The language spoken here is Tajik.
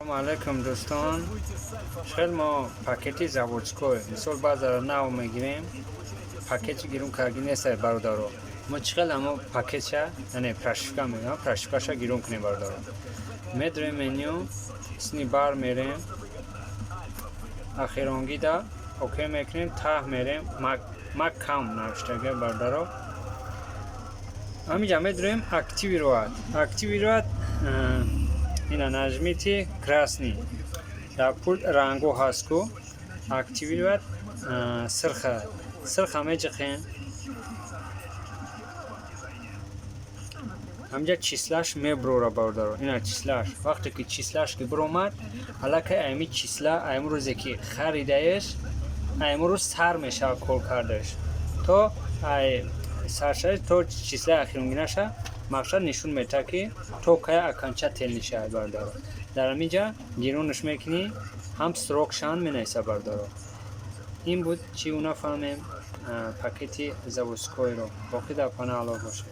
Салому алайкум, дӯстон. Хел мо пакети заводской, мисол, баъзара нав мегирем, пакети гирун карги нестай, бародаро. Мо чӣ хел амо пакетша, яъне прошивка мегӯям, прошивкаша гирун кунем, бародаро? Медроем меню, сни бар мерем, ахиронгида окей мекунем, таҳ мерем, макам навиштага, бародаро. Ҳаминҷа медроем, активировать, активировать. Ина, нажмите красный, дар пульт ранго ҳаст ку, активировать сирха, сирха меҷиқем. Ҳаминҷа числаш мебурора, бародаро. Ина числаш. Вақте ки числаш ки биромад, аллакай ами числа, ами рӯзе ки харидаеш, ами рӯз сар мешавад кор кардаш, то ай саршаи то числаи ахиронгинаша. Мақсад нишон метаҳад, ки то кая окончательный шавад, бародаро. Дар ҳаминҷа гиронаш мекунӣ, ҳам срокшан менависа, бародаро. Ин буд, чӣ гуна фаҳмем пакети заводскойро. Боқӣ дар паноҳ Аллоҳ бошед.